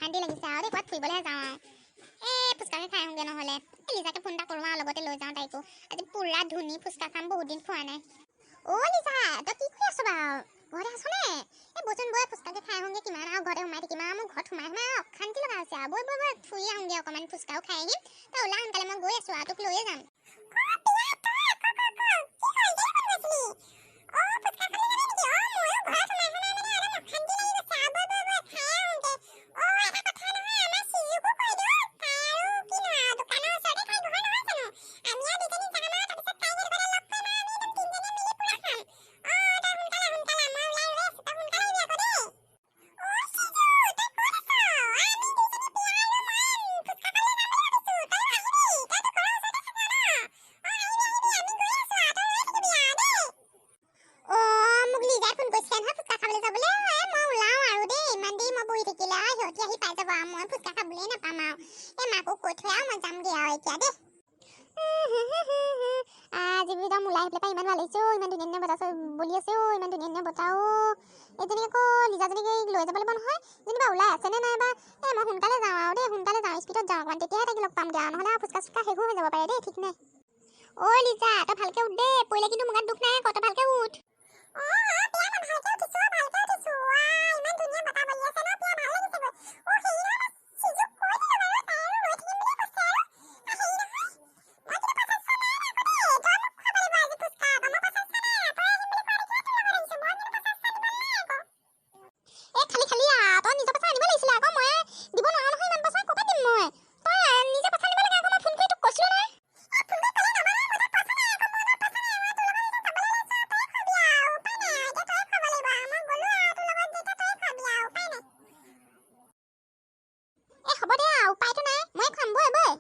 অশান্তি লাগিছে আৰু দেই, ক'ৰবাত ফুৰিবলৈহে যাওঁ আৰু। এই ফুচকাকে খাই আহোঁগৈ নহ'লে। এই লিজাকে ফোন এটা কৰোঁ আৰু, লগতে লৈ যাওঁ তাইকো। আজি পূৰা ধুনী ফুচকা খাম, বহুত দিন খোৱা নাই। অ' লিজা, তই কি কৰি আছ বাৰু? ঘৰতে আছনে? এই ব'লচোন বৈ, ফুচকাকে খাই আহোঁগৈ। কিমান আৰু ঘৰতে সোমাই থাকিম আৰু? মোৰ ঘৰত সোমাই সোমাই অশান্তি লগা হৈছে আৰু। বৈ বৈ বৈ, ফুৰি আহোঁগৈ অকণমান, ফুচকাও খাই আহিম। তই ওলা সোনকালে, মই গৈ আছোঁ আৰু, তোক লৈয়ে যাম। অ' মোক লিজাই ফোন কৰিছিলে নহয় ফুচকা খাবলৈ যাবলৈ। এই মই ওলাওঁ আৰু দেই, ইমান দেৰি মই বহি থাকিলে আৰু সিহঁতি আহি পাই যাব আৰু, মই ফুচকা খাবলৈ নাপাম আৰু। এই মাকো কৈ থৈ আৰু মই যামগৈ আৰু এতিয়া দেই। আজি একদম ওলাই আহি পেলাই পাই ইমান ভাল লাগিছে অ', ইমান ধুনীয়া ধুনীয়া বতাহ বলি আছে অ', ইমান ধুনীয়া ধুনীয়া বতাহ অ'। এইজনী আকৌ লিজাজনীক লৈ যাব লাগিব নহয়, যেনিবা ওলাই আছেনে নাই বা। এই মই সোনকালে যাওঁ আৰু দেই, সোনকালে যাওঁ, স্পীডত যাওঁ অকণমান, তেতিয়াহে তাইক লগ পামগৈ আৰু, নহ'লে আৰু ফুচকা চুচকা শেষো হৈ যাব পাৰে দেই, ঠিক নাই। ঐ লিজা, তই ভালকে উঠ দেই, পৰিলে কিন্তু মোৰ গাত দুখ নাই আকৌ, তই ভালকে উঠ। এই খালি খালি আৰু, তই নিজৰ পইচা আনিব লাগিছিলে আকৌ, মই দিব নোৱাৰো নহয় ইমান পইচা, ক'ৰপৰা দিম মই? তই নিজে পইচা আনিব লাগে আকৌ, মই ফোন কৰি তোক কৈছিলো নহয়। এই হ'ব দে আৰু, উপায়তো নাই, মই খুৱাম, বৈ বৈ।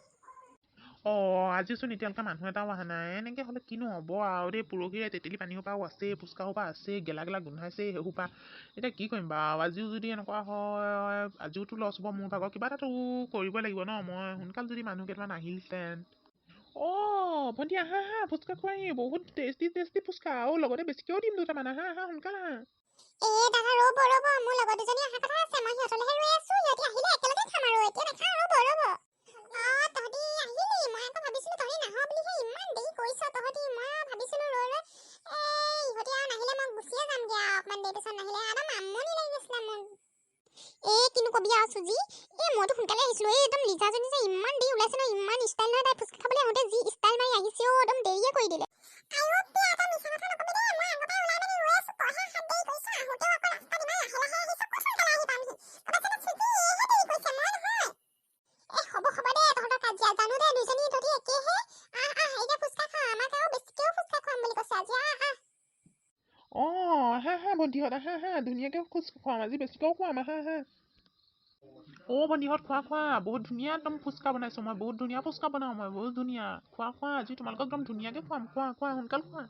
অঁ, আজিচোন এতিয়ালৈকে মানুহ এটাও অহা নাই, এনেকৈ হ'লে কিনো হ'ব আৰু দেই। পৰহিৰে তেতেলী পানী সোপাও আছে, ফুচকা সোপা আছে, গেলা গেলা গোন্ধাইছে সেইসোপা। এতিয়া কি কৰিম বাৰু? আজিও যদি এনেকুৱা হয়, আজিওতো লছ হ'ব মোৰ ভাগৰ। কিবা এটাতো কৰিবই লাগিব ন মই। সোনকাল যদি মানুহ কেইটামান আহিলহেঁতেন। অঁ ভণ্টি, আহা আহা, ফুচকা খোৱাহি, বহুত টেষ্টি টেষ্টি ফুচকা আৰু লগতে বেছিকৈও দিম দুটামান। আহা আহা, সোনকাল আহা। এই দাদা, ৰ'ব ৰ'ব, মোৰ লগৰ দুজনী অহা কথা আছে, মই সিহঁতলৈহে ৰৈ আছো, সিহঁতি আহিলে একেলগে খাম আৰু, এতিয়া নাখাওঁ, ৰ'ব ৰ'ব। অ' তহঁতি আহিলি? মই আকৌ ভাবিছিলো তহঁতি নাহ বুলিহে, ইমান দেৰি কৰিছ তহঁতি। মই ভাবিছিলো ৰৈ ৰৈ এই ইহঁতি আৰু নাহিলে মই গুচিয়ে যামগৈ আৰু, অকণমান দেৰি পিছত নাহিলে একদম আমনি লাগি গৈছিলে মোৰ। এই কিনো কবি আৰু চুজি, এই মইতো সোনকালে আহিছিলো, এই একদম লিজাজনী যে ইমান দেৰি ওলাইছে ন, ইমান ষ্টাইল নহয় তাই, ফুচকা খাবলৈ আহোঁতে যি ষ্টাইল মাৰি আহিছে অ', একদম দেৰিয়ে কৰি দিলে। এই হ'ব হ'ব দে, তহঁতৰ কাজিয়া জানো দে, দুজনী তহঁতি একেহে। আহ আহ, এতিয়া ফুচকা খা, আমাক আৰু বেছিকেও ফুচকা খুৱাম বুলি কৈছে আজি, আহ আহ। অঁ আহা আহা ভণ্টিহঁত, আহা আহা, ধুনীয়াকৈ ফুচকা খুৱাম আজি, বেছিকৈও খুৱাম, আহা আহা। অ' ভণ্টিহঁত, খোৱা খোৱা, বহুত ধুনীয়া একদম ফুচকা বনাইছোঁ মই, বহুত ধুনীয়া ফুচকা বনাওঁ মই, বহুত ধুনীয়া। খোৱা খোৱা, আজি তোমালোকক একদম ধুনীয়াকৈ খুৱাম, খোৱা খোৱা, সোনকাল খোৱা।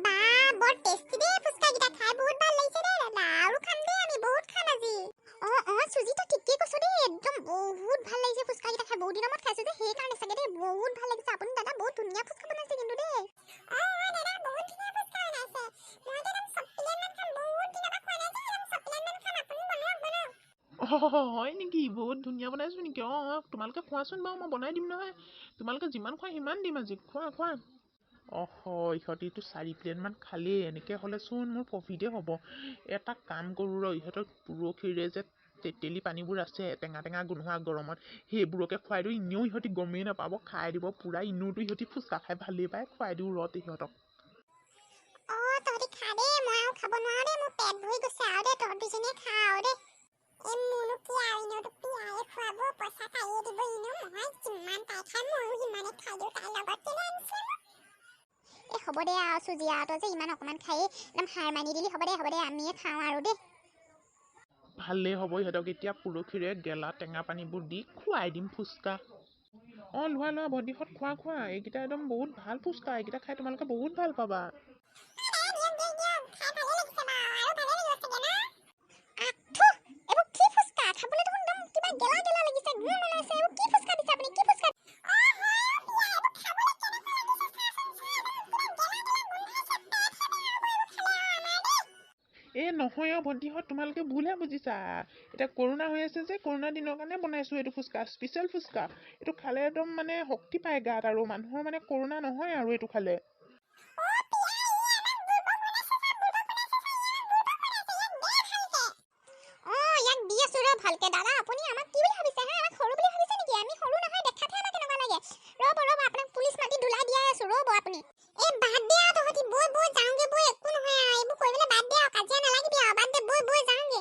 বা বৰ টেষ্টি দেই ফুচকাকেইটা, খাই বহুত ভাল লাগিছে দেই দাদা, আৰু খাম দেই আমি, বহুত খাম আজি। অঁ অঁ চুজি, তই ঠিকেই কৈছ দেই, একদম বহুত ভাল লাগিছে ফুচকাকেইটা খাই, বহুত দিনৰ মূৰত খাইছোঁ যে সেইকাৰণে চাগে দেই, বহুত ভাল লাগিছে। আপুনি দাদা বহুত ধুনীয়া ফুচকা বনাইছে কিন্তু দেই। অঁ দাদা, বহুত ধুনীয়া ফুচকা বনাইছে, মইতো একদম চব প্লেটমান খাম, বহুত দিনৰ পৰা খোৱা নাই যে, একদম চব প্লেটমান খাম, আপুনি বনাওক বনাওক। অঁ হয় নেকি? বহুত ধুনীয়া বনাইছোঁ নেকি? অঁ অঁ, তোমালোকে খোৱাচোন বাৰু, মই বনাই দিম নহয়, তোমালোকে যিমান খোৱা সিমান দিম আজি, খোৱা খোৱা। অহ ইহঁতিতো 4 প্লেটমান খালেই, এনেকৈ হ'লেচোন মোৰ প্ৰফিটেই হ'ব। এটা কাম কৰোঁ ৰ, ইহঁতক পৰহিৰে যে তেতেলী পানীবোৰ আছে, টেঙা টেঙা গোন্ধোৱা গৰমত, সেইবোৰকে খুৱাই দিওঁ, এনেও ইহঁতি গমেই নাপাব, খাই দিব পূৰা। এনেওতো ইহঁতি ফুচকা খাই ভালেই পায়, খুৱাই দিওঁ ৰ ইহঁতক। অঁ তহঁতি খা দেই, মই আৰু খাব নোৱাৰো দেই, মোৰ পেট ভৰি গৈছে আৰু দেই, তহঁত দুজনীয়ে খা আৰু দেই। এই মোৰনো কি আৰু, এনেওতো পিয়ায়ে খুৱাব, পইচা তাইয়ে দিব, এনেও মই যিমান তাই খাই ময়ো সিমানে খাই দিওঁ, তাইৰ লগত কেলৈ আনিছে মোক? এই হ'ব দে আৰু চুজি আৰু, তই যে ইমান অকণমান খায়েই একদম হাৰ মানি দিলি, হ'ব দে হ'ব দে, আমিয়ে খাওঁ আৰু দেই। ভালেই হ'ব, ইহঁতক এতিয়া পৰহিৰে গেলা টেঙা পানীবোৰ দি খুৱাই দিম ফুচকা। অঁ লোৱা লোৱা ভণ্টিহঁত, খোৱা খোৱা, এইকেইটা একদম বহুত ভাল ফুচকা, এইকেইটা খাই তোমালোকে বহুত ভাল পাবা। নহয় অ' ভণ্টিহঁত, তোমালোকে ভুলহে বুজিছা। এতিয়া কৰোণা হৈ আছে যে, কৰোণা দিনৰ কাৰণে বনাইছোঁ এইটো ফুচকা, স্পেচিয়েল ফুচকা। এইটো খালে একদম মানে শক্তি পায় গাত আৰু মানুহৰ মানে কৰোণা নহয় আৰু এইটো খালে। অ' পিয়া, ই আমাক বুৰ্বক বনাইছে চা, বুৰ্বক বনাইছে চা, ই আমাক বুৰ্বক বনাইছে, ইয়াক দে ভালকে। অ' ইয়াক দি আছো ৰ ভালকে। দাদা, আপুনি আমাক কি বুলি ভাবিছে হা? আমাক সৰু বুলি ভাবিছে নেকি? আমি সৰু নহয়, দেখাতহে আমাক কেনেকুৱা লাগে। ৰ'ব ৰ'ব, আপোনাক পুলিচ মাতি ধুলাই দিয়াই আছো, ৰ'ব আপুনি। এই বাদ দে আৰু তহঁতি, বৈ বৈ যাওঁগে বৈ, একো নহয় আৰু এইবোৰ কৰিবলৈ বাদ দে আৰু, কাজিয়া নালাগিবি আৰু, বাদ দে, বৈ বৈ যাওঁগে।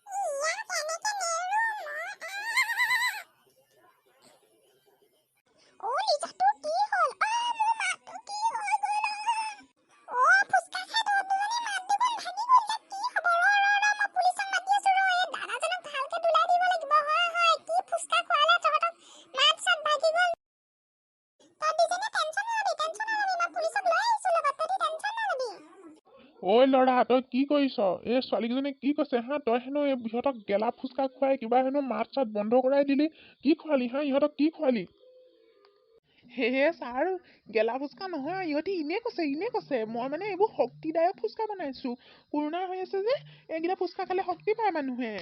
ইয়াক এনেকে নেৰো মই। অ' লিজা, তোৰ কি হ'ল? আহ, মোৰ মাতটো কি হৈ গ'ল? অ' ফুচকা খাই তহঁত দুজনী মাত দেখোন ভাগি গ'ল, এতিয়া কি হ'ব? ৰ ৰ ৰ, মই পুলিচক মাতি আছো ৰ, এই দাদাজনক ভালকে ধুলাই দিব লাগিব। হয় হয়, কি ফুচকা খুৱালে তহঁতক, মাত চাত ভাগি গ'ল। তহঁত দুজনীয়ে টেনচন নলবি, টেনচন নলবি, মই পুলিচক লৈ আহিছো লগত, তহঁতি টেনচন নলবি। ঐ ল'ৰা, তই কি কৰিছ? এই ছোৱালীকেইজনীয়ে কি কৈছে হা? তই হেনো এই ইহঁতক গেলা ফুচকা খুৱাই কিবা হেনো মাত চাত বন্ধ কৰাই দিলি। কি খোৱালি হা ইহঁতক, কি খোৱালি? সেয়ে ছাৰ, গেলা ফুচকা নহয়, ইহঁতি এনেই কৈছে, এনেই কৈছে। মই মানে এইবোৰ শক্তিদায়ক ফুচকা বনাইছোঁ। কৰোণা হৈ আছে যে, এইকেইটা ফুচকা খালে শক্তি পায় মানুহে।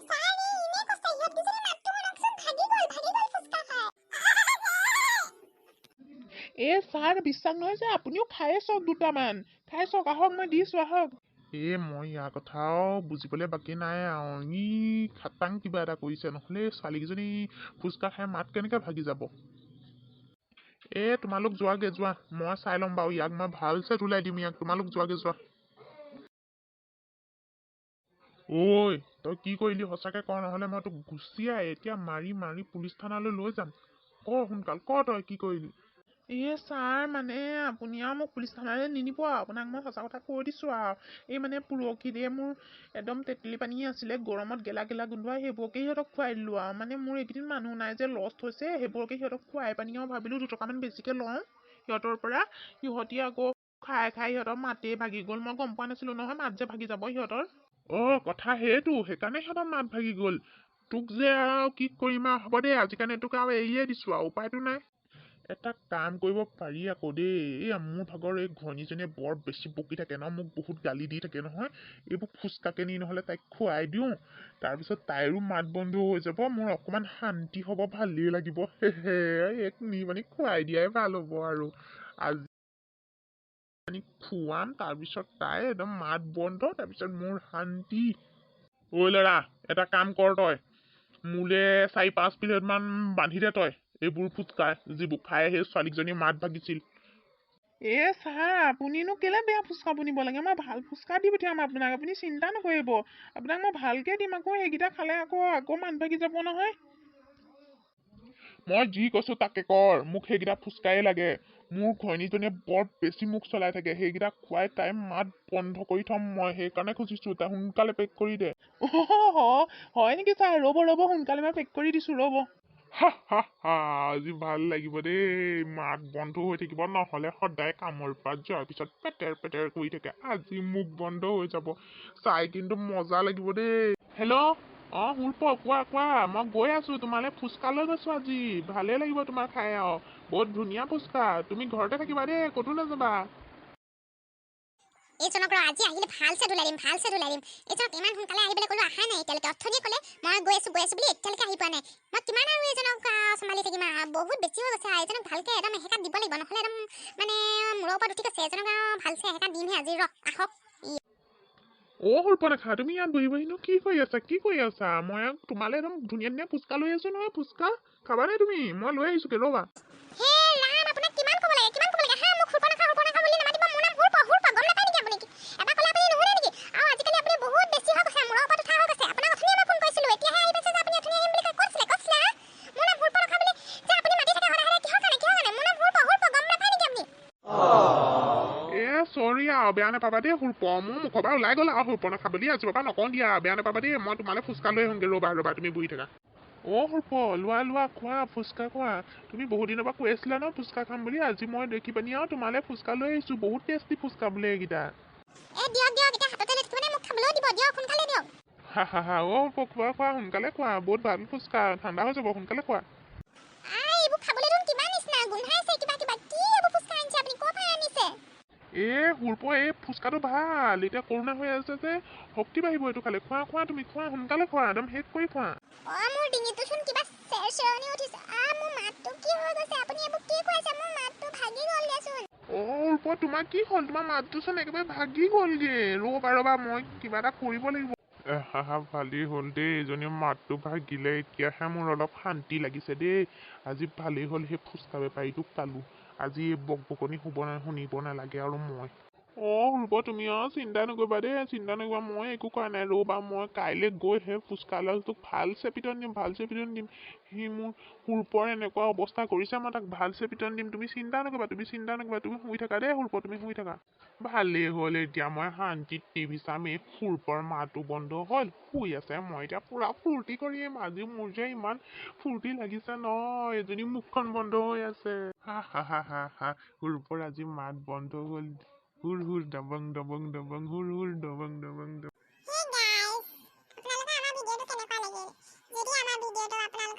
ছাৰ, এই এনেই কৈছে, ইহঁত দুজনী মাতটো শুনকচোন, ভাগি গ'ল, ভাগি গ'ল ফুচকা খাই। এই ছাৰ, বিশ্বাস নহয় যে আপুনিও খায়ে চাওক, দুটামান খাই চাওক, আহক মই দিছোঁ, আহক। এই মই ইয়াৰ কথাও বুজিবলৈ বাকী নাই আৰু, ই খাটাং কিবা এটা কৰিছে, নহ'লে ছোৱালীকেইজনী ফুচকা খাই মাত কেনেকৈ ভাগি যাব। এই তোমালোক যোৱাগে যোৱা, মই চাই ল'ম বাৰু ইয়াক, মই ভালছে ধুলাই দিম ইয়াক, তোমালোক যোৱাগে যোৱা। ঐ তই কি কৰিলি সঁচাকৈ ক, নহ'লে মই তোক গুচিয়াই এতিয়া মাৰি মাৰি পুলিচ থানালৈ লৈ যাম। ক সোনকাল ক, তই কি কৰিলি? এই ছাৰ, মানে আপুনি আৰু মোক পুলিচ থানালৈ নিনিব আৰু, আপোনাক মই সঁচা কথা কৈ দিছোঁ আৰু। এই মানে পৰহিতে মোৰ একদম তেতেলী পানী আছিলে, গৰমত গেলা গেলা গোন্ধোৱা, সেইবোৰকে সিহঁতক খুৱাই দিলোঁ আৰু। মানে মোৰ এইকেইদিন মানুহ নাই যে, লষ্ট হৈছে, সেইবোৰকে সিহঁতক খুৱাই পানি আৰু ভাবিলোঁ দুটকামান বেছিকৈ লওঁ সিহঁতৰ পৰা। সিহঁতি আকৌ খাই খাই সিহঁতৰ মাতেই ভাগি গ'ল, মই গম পোৱা নাছিলোঁ নহয় মাত যে ভাগি যাব সিহঁতৰ। অ' কথা সেইটো, সেইকাৰণে সিহঁতৰ মাত ভাগি গ'ল। তোক যে আৰু কি কৰিম আৰু, হ'ব দে, আজিৰ কাৰণে তোক আৰু এৰিয়ে দিছোঁ আৰু, উপায়তো নাই। এটা কাম কৰিব পাৰি আকৌ দেই, এই মোৰ ভাগৰ এই ঘৈণীজনীয়ে বৰ বেছি বকি থাকে ন, মোক বহুত গালি দি থাকে নহয়, এইবোৰ ফুচকাকে নি নহ'লে তাইক খুৱাই দিওঁ, তাৰপিছত তাইৰো মাত বন্ধ হৈ যাব, মোৰ অকণমান শান্তি হ'ব, ভালেই লাগিব। সেহে, এক নি পানি খুৱাই দিয়াই ভাল হ'ব আৰু, আজি পানি খুৱাম, তাৰপিছত তাই একদম মাত বন্ধ, তাৰপিছত মোৰ শান্তি। ঐ ল'ৰা, এটা কাম কৰ, তই মোলৈ 4-5 প্লেটমান বান্ধি দে তই এইবোৰ ফুচকা, যিবোৰ খাই সেই ছোৱালীকেইজনীৰ মাত ভাগিছিল। এ ছাৰ, আপুনিনো কেলৈ বেয়া ফুচকা বনিব লাগে? মই ভাল ফুচকা দি পঠিয়াম আপোনাক, আপুনি চিন্তা নকৰিব, আপোনাক মই ভালকৈ দিম। আকৌ সেইকেইটা খালে আকৌ আকৌ মাত ভাগি যাব নহয়। মই যি কৈছোঁ তাকে কৰ, মোক সেইকেইটা ফুচকাই লাগে। মোৰ ঘৈণীজনীয়ে বৰ বেছি মোক চলাই থাকে, সেইকেইটা খুৱাই তাইৰ মাত বন্ধ কৰি থ'ম মই, সেইকাৰণে খুজিছোঁ, তাই সোনকালে পেক কৰি দে। অ' হয় নেকি ছাৰ? ৰ'ব ৰ'ব, সোনকালে মই পেক কৰি দিছোঁ, ৰ'ব। হা হা হা, আজি ভাল লাগিব দেই, মাত বন্ধ হৈ থাকিব, নহ'লে সদায় কামৰ পৰা যোৱাৰ পিছত পেটেৰ পেটেৰ কৰি থাকে, আজি মুখ বন্ধ হৈ যাব, চাই কিন্তু মজা লাগিব দেই। হেল্ল', অঁ শূৰ্প, কোৱা কোৱা, মই গৈ আছোঁ, তোমালৈ ফুচকা লৈ গৈছোঁ আজি, ভালেই লাগিব তোমাৰ খাই আৰু, বহুত ধুনীয়া ফুচকা, তুমি ঘৰতে থাকিবা দেই, ক'তো নাযাবা। এইজনক ৰ, আজি আহিলে ভালছে ধুলাই দিম, ভালছে ধুলাই দিম। এইজনক ইমান সোনকালে আহিবলৈ ক'লো, অহা নাই এতিয়ালৈকে। অথনিয়ে ক'লে মই গৈ আছো, গৈ আছো বুলি, এতিয়ালৈকে আহি পোৱা নাই। মই কিমান আৰু এইজনক চম্ভালি থাকিম আৰু, বহুত বেছি হৈ গৈছে আৰু। এইজনক ভালকে একদম এসেকা দিব লাগিব, নহ'লে একদম মানে মূৰৰ ওপৰত উঠি গৈছে। এইজনক আৰু ভালছে এসেকা দিমহে আজি, ৰ আহক। অ' শূৰ্পনখা, তুমি ইয়াত বহি বহিনো কি কৰি আছা, কি কৰি আছা? মই তোমালৈ একদম ধুনীয়া ধুনীয়া ফুচকা লৈ আহিছোঁ নহয়, ফুচকা খাবানে তুমি? মই লৈ আহিছোঁগে ৰ'বা। হে ৰাম, আপোনাক কিমান ক'ব লাগে, কিমান ক'ব লাগে হা? মোক শূৰ্পনখা শূৰ্পনখা বুলি নামাতিব, মোৰ নাম শূৰ্প, শূৰ্প, গম নাপায় নেকি আপুনি? এবাৰ ক'লে আপুনি নুশুনে নেকি? আৰু আজিকালি আপুনি বহুত বেছি হৈ গৈছে, মূৰৰ ওপৰত উঠা হৈ গৈছে। আপোনাক অথনিয়ে মই ফোন কৰিছিলোঁ, এতিয়াহে আহি পাইছে যে আপুনি অথনি আহিম বুলি কৈ ক'ত আছিলে, ক'ত আছিলে হা? মোৰ নাম শূৰ্পনখা বুলি যে আপুনি মাতি থাকে সদায় সদায়, কিহৰ কাৰণে, কিহৰ কাৰণে? মোৰ নাম শূৰ্প, শূৰ্প, গম নাপায় নেকি আপুনি? এ চৰি আৰু, বেয়া নাপাবা দেই শূৰ্প, মোৰ মুখৰ পৰা ওলাই গ'ল আৰু শূৰ্পনখা বুলি, আজিৰ পৰা নকওঁ দিয়া, বেয়া নাপাবা দেই, মই তোমালৈ ফুচকা লৈ আহোঁগৈ, ৰ'বা ৰ'বা তুমি বহি থাকা। অ' শূৰ্প, লোৱা লোৱা, খোৱা ফুচকা খোৱা, তুমি বহুত দিনৰ পৰা কৈ আছিলা ন ফুচকা খাম বুলি, আজি মই দেখি পানি আৰু তোমালৈ ফুচকা লৈ আহিছোঁ, বহুত টেষ্টি ফুচকা বোলে এইকেইটা। এ দিয়ক দিয়ক, এতিয়া হাততে লৈ থাকিব নে, মোক খাবলৈও দিব, দিয়ক সোনকালে দিয়ক। হা হা হা, অ' শূৰ্প, খোৱা খোৱা, সোনকালে খোৱা, বহুত ভাল ফুচকা, ঠাণ্ডা হৈ যাব, সোনকালে খোৱা। আই, এইবোৰ খাবলৈ দেখোন কিবা নিচিনা গোন্ধাইছে, কিবা কিবা, কি এইবোৰ ফুচকা আনিছে আপুনি, ক'ৰ পৰা আনিছে? এই সুৰপ, এই ফুচকাটো ভাল, এতিয়া কৰোণা হৈ আছে যে, শক্তি বাঢ়িব এইটো খালে। খোৱা খোৱা, তুমি খোৱা, সোনকালে খোৱা, একদম শেষ কৰি খোৱা। অ, মোৰ ডিঙিটোচোন কিবা চেৰচেৰণি উঠিছে। আ, মোৰ মাতটো কি হৈ গৈছে? আপুনি এইবোৰ কি খুৱাইছে? মোৰ মাতটো ভাগি গ'ল দেচোন। অ ৰূপ, তোমাৰ কি হ'ল? তোমাৰ মাতটোচোন একেবাৰে ভাগি গ'লগে। ৰ'বা ৰ'বা, মই কিবা এটা কৰিব লাগিব। হা, ভালেই হ'ল দেই, এইজনীৰ মাতটো ভাগিলে, এতিয়াহে মোৰ অলপ শান্তি লাগিছে দেই। আজি ভালেই হ'ল সেই ফুচকা বেপাৰীটোক পালোঁ, আজি এই বকবকনি শুব শুনিব নালাগে আৰু মই। অ ৰূপ, তুমি আৰু চিন্তা নকৰিবা দেই, চিন্তা নকৰিবা, মই একো কৰা নাই। ৰ'বা, মই কাইলৈ গৈ সেই ফুচকাৱালাটোক ভালছে পিটন দিম, ভালছে পিটন দিম। সি মোৰ সুৰপৰ এনেকুৱা অৱস্থা কৰিছে, মই তাক ভালছে পিটন দিম। তুমি চিন্তা নকৰিবা, তুমি চিন্তা নকৰিবা, তুমি শুই থাকা দেই সুৰপ, তুমি শুই থাকা। ভালেই হ'ল, এতিয়া মই শান্তিত টিভি চাম। এই সুৰপৰ মাতো বন্ধ হ'ল, শুই আছে, মই এতিয়া পূৰা ফূৰ্তি কৰিম। আজি মোৰ যে ইমান ফূৰ্তি লাগিছে নহয়, এজনী মুখখন বন্ধ হৈ আছে। হা হা হা হা হা, সুৰপৰ আজি মাত বন্ধ হ'ল। হুৰ হুৰ দবং দবং দবং, হুৰ হুৰ দবং দবং দবং। হে গাইস, আপোনালোকৰ আমাৰ ভিডিঅ'টো কেনেকুৱা লাগিল? যদি আমাৰ ভিডিঅ'টো আপোনালোকৰ